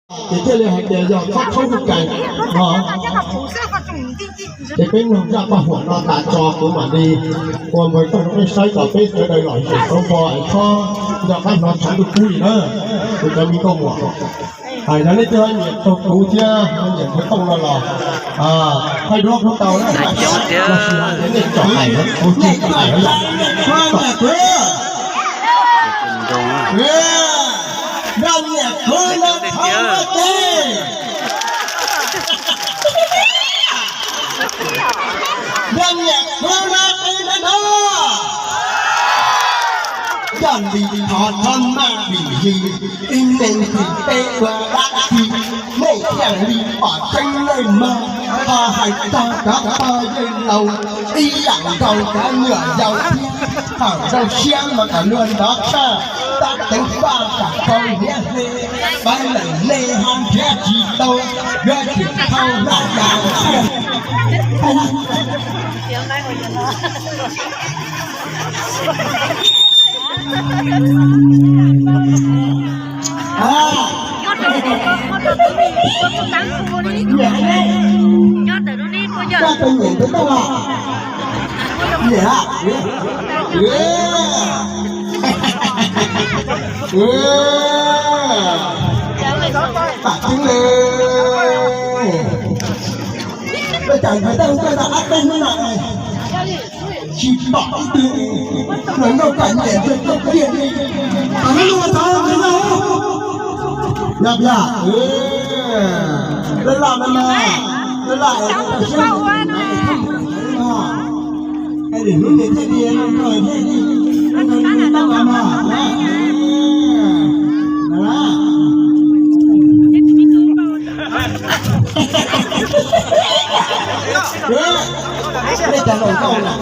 Ces thiaj li hais tias yog txhob txhob hu kais no. Ces peb mloog zaj paj huam no tas tso kuv mam li ua npawg tooj rau nej saib kom peb sawv daws lom zem tau npo es txhob nco qab hnov tshav ntuj kub li na. Kuv cov me nkauj muam, yog leej twg ho nyiam tau kuv thiab ho nyiam npawg tooj no los thaij duab kuv tau na. Los sis hais tias nej tsom hais na, kuv tsis tsom hais na yom. Nrog niam kwv no thov ua ke. Nrog niam kwv no qw na no. Yog li thov thov maj vim li ib neeg tim peb ua dab tsi, nej thiaj li pom tseeb nej mog. Ho hais txog cov pog yawg laus ib yam nkaus cov nyuam yaus thiab, thaum rau siab los kom luag nrov tshaj, tab teev faj kam rau niam hli, pab lawm nej ho nrhiav tsis tau, yuav tsis thau hla yas. Tam tseeb le, koj cas ntawd tab hu koj ntawd ab peb hnub no tsis pom ib tug hluas nkauj txom nyem ntshe tuaj tiag li. Tam hnub no tau ntawd no, yog tiag, laj laj no, laj laj es tau siab no, es hnub nws thiaj li no thiaj li no no no no. Nej cov hluas nkauj na,